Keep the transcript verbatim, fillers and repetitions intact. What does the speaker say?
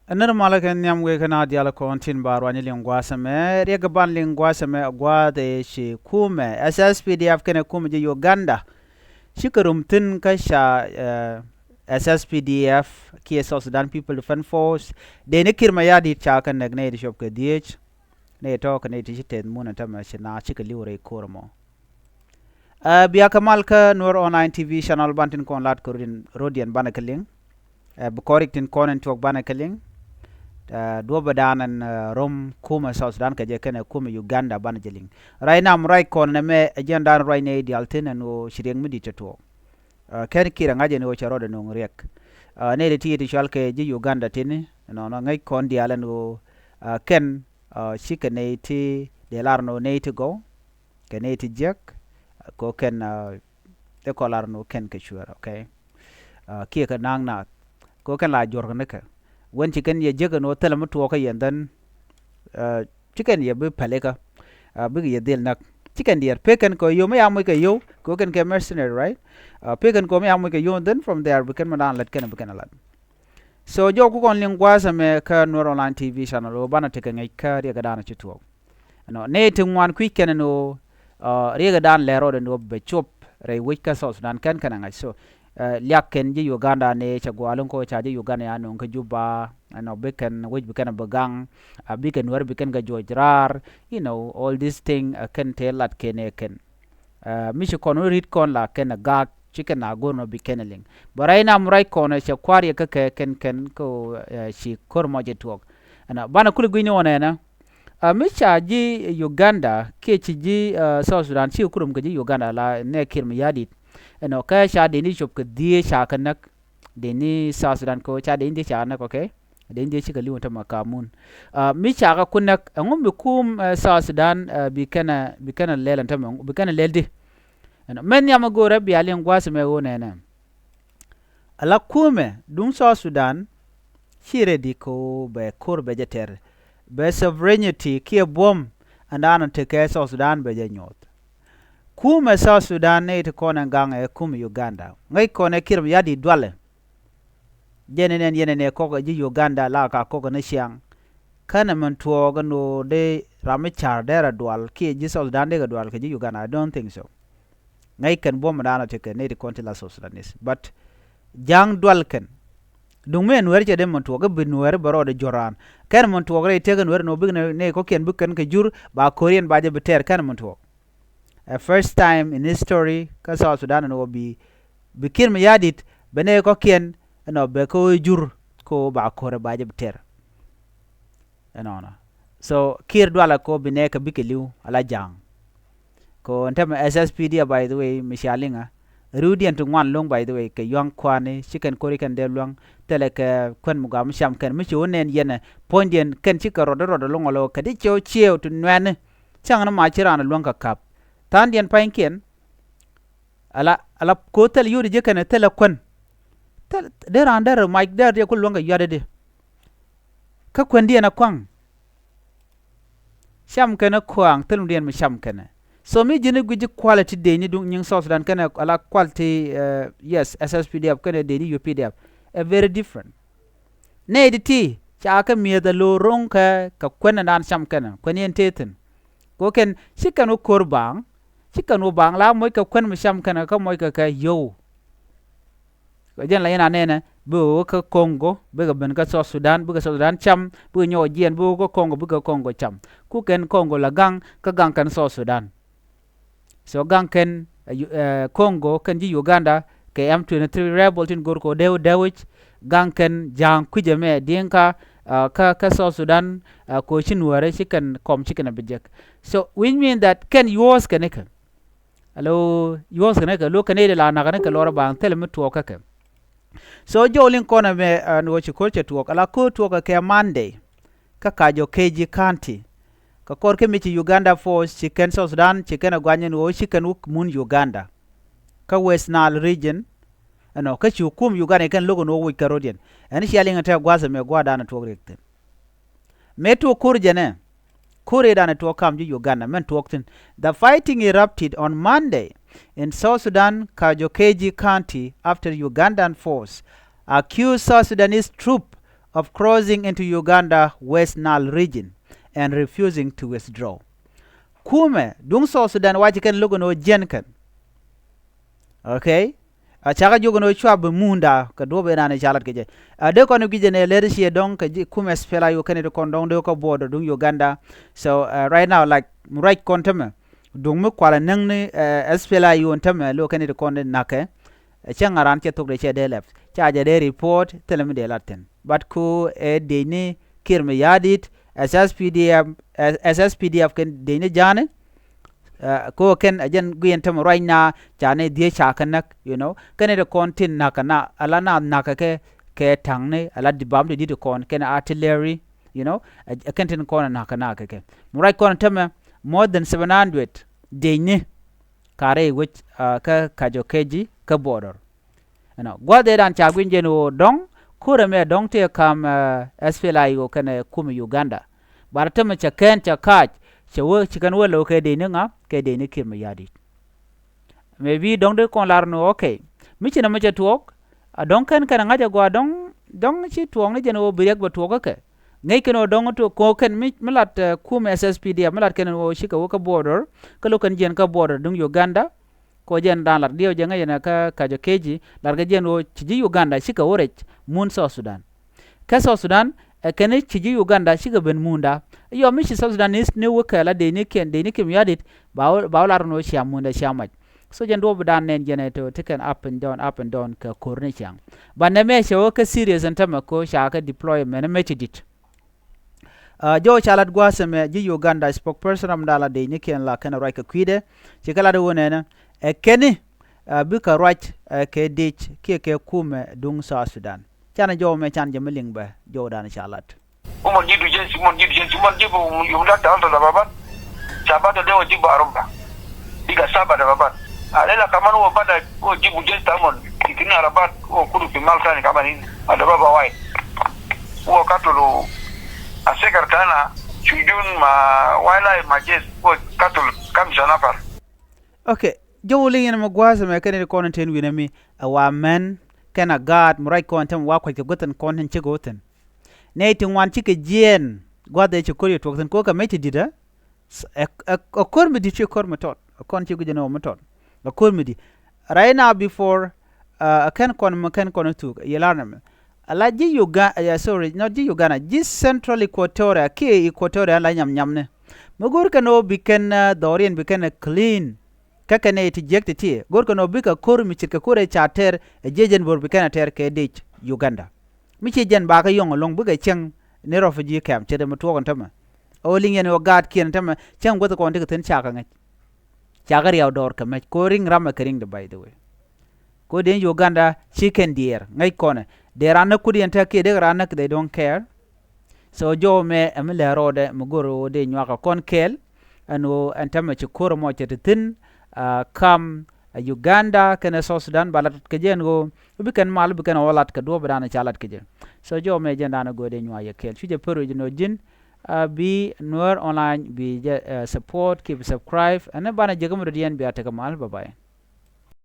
Ɛ nɛr malä kɛ nhiam wëë kä naath diaal kɔn tin ba ruany liŋ gua̱a̱th ɛmɛ, riɛk ban liŋ gua̱a̱th ɛmɛ, gua̱a̱th ëë ci kumɛ SSPDF kɛnɛ kumɛ ji̱ Uganda cikɛ rum thi̱n kä ca, eh, SSPDF kiɛ South Sudan People Defense Force, dee ni Kiir Mayardit ca kɛ näk nɛy ti cop kɛ dhieec, nɛy tɔ̱ kɛ nɛy ti ci tɛth mun ɛn tämɛ ci naath cikɛ li̱w rɛy ko̱r ɛmɔ. Ɛ, bia kɛ mal kä Nuer Online T V channel ban tin kɔn lat kɛ rodiɛn, rodiɛn banɛ kɛ liŋ. Ɛ, bi kɔrik tin kɔn in tuɔk banɛ kɛ liŋ. Ɛ, duɔpɛ dan ɛn, ɛ, rom kumɛ South Sudan kɛ jɛ kɛnɛ kumɛ Uganda banɛ jɛ liŋ. Ruac nam ruac kɔn nɛ mɛ ɛ jɛn dan ruac nɛ i̱ diaal thin ɛn ɣöö ci riɛk mi di̱t cɛ tuɔɔk. Ɛ, kɛn Kiir ɛ ŋa̱c ɛn ɣöö cɛ rɔɔdɛ nööŋ riɛk. Ɛ, nɛy ti ti cual kɛ ji̱ Uganda tini ɛnɔnɔ ŋäc kɔn diaal ɛn ɣöö, ɛ, kɛn, ɛ, cikɛ nɛy ti dee lar ɛn ɣöö nɛy ti gɔw kɛ nɛy ti jiäk, ko kɛn, ɛ, kɔ lar ɛn ɣöö kɛn kɛ cuɛɛr, okay? Ɛ, kiɛ kɛ na̱a̱ŋ naath. Ko kɛn la juɔ̱r kɛ nikɛ. Wän ci kɛn yɛ jiäk ɛn ɣöö thilɛ mi tuɔɔk kä yɛn dhɛn, ɛ, ci kɛn yɛ bi pälikä, ɛ, bikɛ yɛ dhil näk. Ci kɛn diɛɛr pek kɛn kɛ yio̱w mi ya moc kɛ yio̱w, ko kɛn kɛ mercenary, right? Ɛ, pek kɛn kɛ mi ya moc kɛ yio̱w, then from there bi kɛn mi daan lät kɛn bi kɛn ɛ lat. So jɔw ku kɔn liŋ gua̱a̱th ɛmɛ kä Nuer Online T V channel ɣöö banɛ tekɛ ŋäc kä riɛk ɛ daan ci tuɔɔk. Ɛnɔ, nɛy ti ŋuan kui̱c kɛn ɛn ɣöö, ɛ, riɛk ɛ daan lɛr rɔɔdɛ ɛn ɣöö bɛ cop rɛy wec kä South Sudan kɛn kɛn ɛ ŋa̱c. So, ɛ, liak kɛn ji̱ Uganda ni cɛ gua̱a̱l in kɔ ca ji̱ Uganda ya nööŋ kä Juba, ɛnɔ, bi kɛn wec bi kɛn ɛ bi gaŋ, ɛ, bikɛ Nuɛr bi kɛn kɛ juɔc raar, you know, all this thing, ɛ, kɛn tëë lat kɛn ɛ kɛn. Ɛ, mi ci kɔn wä ri̱t kɔn la kɛn ɛ gaak, ci kɛn a go̱r nɔ bi kɛn ɛ liŋ. Bɛ ruac nam ruac kɔn ɛ cɛ kua̱r yɛ kä kɛ kɛn kɛn kä, ɛ, ci ko̱r mɔ jɛ tuɔɔk. Ɛnɔ, banɛ kul gui̱cni wä nɛnɛ. Ɛ, mi ca ji̱ Uganda kiɛ ci ji̱, ɛ, South Sudan ci kurum kɛ ji̱ Uganda la nɛ Kiir Mayardit. Ɛnɔ, kä ca dee ni cop kɛ dhieec ca kɛ näk. Dee ni South Sudan ko ca dee ni dhieec ca kɛ näk, okay? Dee ni dhieec cikɛ li̱w ɛn tämɛ kamun. Ɛ, mi ca kɛ ku näk, ɛŋu mi kum, ɛ, South Sudan, ɛ, bi kɛn ɛ, bi kɛn ɛ lɛl ɛn tämɛ, bi kɛn ɛ lɛl di? Ɛnɔ, mɛn nhiam ɛ go̱o̱rɛ bia liŋ gua̱a̱th ɛmɛ ɣöö nɛnɛ. Ala kumɛ duŋ South Sudan ci ready kɛ ɣöö bɛ ko̱r bɛ jɛ tɛr. Bɛ sovereignty kiɛ buɔ̱m ɛn daanɔ tekɛ South Sudan bɛ jɛ nyuɔth. Kumɛ South Sudan nɛy ti kɔn ɛn gaŋ ɛ kumɛ Uganda. Ŋäc kɔn ɛ Kiir Mayardit dualɛ. Jɛn ɛn ɛn yɛn ɛn ɛ kɔk ɛ ji̱ Uganda la ka kɔk ɛ ni ciaŋ. Känɛ min tuɔɔk ɛn ɣöö dee ram mi ca̱r dee rɔ dual kiɛ ji̱ South Sudan dee kɛ dual kɛ ji̱ Uganda. I don't think so. Ŋäc kɛn buɔ̱m daanɔ tekɛ nɛy ti kɔn ti la South Sudanese. But ja̱a̱ŋ dual kɛn. Duŋ mi ɛ Nuɛr cɛ dee min tuɔɔk i̱ bi Nuɛr bɛ rɔɔdɛ juɔ̱r raan. Kɛn min tuɔɔk rɛy tëk ɛ Nuɛr ɛn ɣöö bikɛ nɛy kɔ̱kiɛn bi kɛn kɛ jur ba ko̱riɛn ba jɛ bi tɛr kɛn min tuɔɔk. A first time in history kä South Sudan ɛn ɣöö bi, bi Kiir Mayardit bɛ nɛy kɔ̱kiɛn ɛnɔ bɛ kä ɣöö jur kä ɣöö ba ko̱rɛ ba jɛ bi tɛr. Ɛnɔnɔ. So Kiir dualɛ kɛ ɣöö bi nɛɛkɛ bikɛ li̱w ala ja̱a̱ŋ. Kɛ ɣöö ɛn tämɛ SSPDF, by the way, mi cia liŋä, riwdiɛn ti ŋuan lo̱ŋ, by the way, kɛ yua̱ŋ kua̱ni ci kɛn ko̱ri kɛn dee luäŋ, thilɛ kɛ kuän mi gɔaa mi cam kɛn mi ci wä nɛn yɛnɛ puɔ̱nydiɛn kɛn cikɛ rɔɔdɛ rɔɔdɛ lo̱ŋ ɛ lo̱ kɛ di cɛ wä ciëëw ti nuɛ̈ni. Cäŋ ni ma ci raan ɛ luäŋ kɛ ka̱p. Tha̱a̱ŋdiɛn pa̱nykiɛn, ala, ala ko̱ thil yio̱w ti ji̱ kɛn thilɛ kuän. Thil dee raan dee rɛ mac dee rɛ ku luäŋ kɛ yua̱t di. Kä kuändiɛn ɛ kua̱ŋ. Cam kɛn ɛ kua̱ŋ thil mi diɛn mi cam kɛn ɛ. So mi ji̱n i̱ gui̱c ji̱ quality dee ni duŋ nyiŋ South Sudan kɛn ɛ ala quality, eh, yes, SSPDF kɛn ɛ dee ni UPDF. Ɛ very different. Nɛy ti ti ca kɛ mi̱eth ɛ lo̱o̱ ro̱ŋ kɛ kɛ kuän ɛn daan cam kɛn ɛ kuän yɛn tëë thi̱n. Kɛ ɣöö kɛn ci kɛn wä ko̱r baaŋ, ci kɛn wä baaŋ la moc kɛ kuän mi cam kɛn kä moc kɛ kɛ yio̱w. Kɛ jɛn la yɛn a nɛnɛ bi wä kä Congo, bikɛ ben kä South Sudan, bikɛ South Sudan cam, bikɛ nyɔk jiɛn bi wä kä Congo, bikɛ Congo cam. Ku kɛn Congo la gaŋ, kä gaŋ kɛn South Sudan. So gaŋ kɛn, eh, Congo kɛn ji̱ Uganda kɛ M twenty-three rebel tin go̱r kɛ ɣöö dee wä dee wec, gaŋ kɛn ja̱a̱ŋ kui̱c ɛmɛ Dinka, ah, kä, kä South Sudan, ah, kɛ ɣöö ci Nuäärä ci kɛn kɔm ci kɛn a bi jek. So which mean that kɛn yuɔ̱ɔ̱th kɛn ikɛ. Alo yuɔ̱ɔ̱th kɛn ikɛ, lo kɛn i̱ la nakä ni kɛ lɔrä baaŋ thilɛ mi tuɔɔk kä kɛ. So jɔw liŋ kɔn ɛmɛ, ah, ni ɣöö ci ko̱r cɛ tuɔɔk, ala ko̱r tuɔɔk kɛ kɛ Monday. Kä Kajo Keji County. Kä kɔr kä mi ci Uganda Force ci kɛn South Sudan ci kɛn a guany ɛn ɣöö ci kɛn wä mun Uganda. Kä West Nile region. Ɛnɔ kä ci kum Uganda kɛn lo̱k ɛn ɣöö woc kɛ ro̱diɛn. Ɛn cia liŋ ɛ tɛk gua̱th ɛmɛ gua̱a̱r dan ɛ tuɔɔk riɛk thi̱n. Mëë tuɔɔk ko̱r jɛnɛ. Ko̱r ëë dan ɛ tuɔɔk kam ji̱ Uganda mɛn tuɔɔk thi̱n. The fighting erupted on Monday in South Sudan, Kajo Keji County, after Ugandan force accused South Sudanese troop of crossing into Uganda West Nile region and refusing to withdraw. Kumɛ duŋ South Sudan wacɛ kɛn lo̱k ɛn ɣöö jiɛn kɛn. Okay. A cakɛ jiök ɛn ɣöö cua bi muunda kɛ duɔ̱ɔ̱p ëë naan ɛ ca lat kɛ jɛ. A dee kɔn i̱ gui̱c ɛn ɛ lɛr ciɛ dɔ̱ŋ kɛ ji̱ kumɛ S P L A U kɛn i̱ ti kɔn dɔ̱ŋ dee kɔ border duŋ Uganda. So uh, right now, like, mi ruac kɔn tämɛ duŋ mi kualɛ näŋni uh, S P L A U ɛn tämɛ lo̱k kɛn i̱ ti kɔn i̱ na̱kɛ. Ɛ cäŋ a raan cɛ thok dee cɛ dee lɛp ca jɛ dee report thilɛ mi dee lat thi̱n. But ku ɛ dee ni Kiir Mayardit, S S P D F, S S P D F kɛn dee ni ja̱a̱ni. Ɛ, kɛ ɣöö kɛn ɛ jɛn guiɛn tämɛ ruacna ca ni dhiec ca kɛ näk, you know. Kɛn i̱ ti kɔn tin na̱k kɛ na, ala na na̱k kɛ kɛ, kɛ ta̱ŋni, ala di bam ti di̱t kɔn, kɛn artillery, you know. Ɛ, ɛ kɛn tin kɔn ɛ na̱k kɛ na kɛ kɛ. Mi ruac kɔn tämɛ, more than seven hundred, dec ni, ka rɛy wec, ɛ, kä Kajo Keji, kä border. Ɛnɔ, gua̱th ëëdan ca gui̱ny jɛn ɣöö dɔ̱ŋ, ko̱rɛ mɛ dɔ̱ŋ tëë ka̱m, ɛ, S P L A U kɛnɛ kumɛ Uganda. Bat tämɛ cɛ kɛn cɛ ka̱a̱c, cɛ wä, ci kɛn wä lo̱w kɛ dec ni ŋa, kɛ dec ni Kiir Mayardit. Maybe dɔ̱ŋ dee kɔn lar ni ɣöö, okay. Mi ci nɔmɔ cɛ tuɔɔk, a dɔ̱ŋ kɛn kɛn ŋa̱c a gɔaa dɔ̱ŋ, dɔ̱ŋ ci tuɔɔk ni jɛn ɣöö bi riɛk bɛ tuɔɔk kä kɛ. Ŋäc kɛn ɣöö dɔ̱ŋ tuɔɔk kɛ ɣöö kɛn mi, mi lat, ɛ, kumɛ S S P D F, mi lat kɛn ɣöö cikɛ wä kä border, kä lo̱k kɛn jiɛn kä border duŋ Uganda. Kɛ ɣöö jɛn daan lat diɛw jɛ ŋäc ɛn kä Kajo Keji, lat kɛ jɛn ɣöö ci ji̱ Uganda cikɛ wä rɛc mun South Sudan. Kä South Sudan, ɛ kɛn ci ji̱ Uganda cikɛ ben munda. Yɔ mi ci South Sudan ni, ni wä kɛ la dec ni kiɛn, dec ni Kiir Mayardit, ba wä, ba wä lar ni wä cia munda cia mac. So jɛn duɔ̱ɔ̱p dan nɛn jɛn ɛ to ti kɛn up and down, up and down kɛ ko̱r ni ciaŋ. Ba nɛ mɛ cɛ wä kä serious ɛn tämɛ ko ca kɛ deployment mɛ ci dit. Ɛ, jɔw ca lat gua̱a̱th ɛmɛ ji̱ Uganda spokesperson ram da̱a̱ la dec ni kiɛn la kɛn ruac kɛ kui̱dɛ. Ci kɛ lat wä nɛnɛ. Ɛ kɛni, ɛ, bikɛ ruac, ɛ, kɛ dec kiɛ kɛ kumɛ duŋ South Sudan. Canɛ jɔw mɛ can jɛ mi liŋ bɛ jɔw dan ca lat. Umon ji̱ du jesi, umon ji̱ du jesi, umon ji̱ bu yum dak tal ta dababat. Sabat de wa ji̱ bu aruba. Bika saba dababat. Alela kaman wa bada wa ji̱ bu jesi tamon. Ikini arabat wa kudu fi mal tani kaman in. Adababa wai. Wa katulu asekar tana, sujun ma wildlife ma jes, wa katulu kamsa nafar. Okay. Jɔw liŋ yɛn mɛ gua̱a̱th mɛ kɛn i̱ kɔn in ten wi̱nɛ mi ɛ wa mɛn kɛn a gaat mi ruac kɔn tɛm wa kuac kɛ guäth in kɔn in cik ɣöö thi̱n. Nɛy ti ŋuan cikɛ jiɛɛn gua̱th ëë ci ko̱r yɛ tuɔk thi̱n ko̱r kɛ mec ti di̱t ɛ. Ɛ, ɛ, ɛ ko̱r mi di̱t ci ko̱r mi tɔt. Ɛ kɔn ci guic ɛn ɣöö mi tɔt. Ɛ ko̱r mi di̱t. Right now before, uh, ɛ kɛn kɔn mi kɛn kɔn thuk yɛ lar nɛmɛ. Ala ji̱ Uga-, uh, sorry, not ji̱ Uganda, ji̱ Central Equatoria kiɛ Equatoria la nyam nyamni. Mi go̱o̱r kɛn ɣöö bi kɛn, uh, dhɔriɛn bi kɛn ɛ clean. Kä kɛn ɛ ti jiäk ti ti go̱o̱r kɛn ɣöö bikɛ ko̱r mi ce̱tkɛ ko̱r ɛ ca tɛr ɛ jiɛc jɛn bo̱r bi kɛn ɛ tɛr kɛ dec Uganda. Mi ci jɛn bakɛ yɔ̱ŋ ɛlɔ̱ŋ bikɛ cieŋ ni refugee camp ce̱t ɛmɛ tuɔɔk ɛn tämɛ. Ɣöö liŋ yɛn ɣöö gaatkiɛn ɛn tämɛ cäŋ guäth kɔn ti kɛ thi̱n cakɛ ŋäc. Cakɛ riaw dɔɔr kɛ mɛc ko̱ riŋ ram ɛ kɛ riŋdɛ, by the way. Ko̱ dee Uganda ci kɛn diɛɛr ŋäc kɔnɛ dee ran näk kut yɛn te kiɛ dee ran näk, they don't care. So jɔw mɛ ɛ mi lɛ rɔɔdɛ mi go̱r ɣöö dee nyuakä kɔn kɛɛl. Ɛn ɣöö ɛn tämɛ ci ko̱r ɛmɔ cɛ ti thi̱n, ah, kam, ah, Uganda kɛnɛ South Sudan ba lat kɛ jɛ ɛn ɣöö bi kɛn mal bi kɛn ɣɔw lat kɛ duɔ̱ɔ̱p dan ca lat kɛ jɛ. So jɔw mɛ jɛn dan ɛ go̱o̱r dee nyuak yɛ kɛɛl cu jɛ pär wi̱c ɛn ɣöö ji̱n, ah, bi Nuer Online bi jɛ, ah, support, keep subscribe. Ɛn banɛ jɛ kä mi dɔ̱diɛn bia tekɛ mal. Bye bye.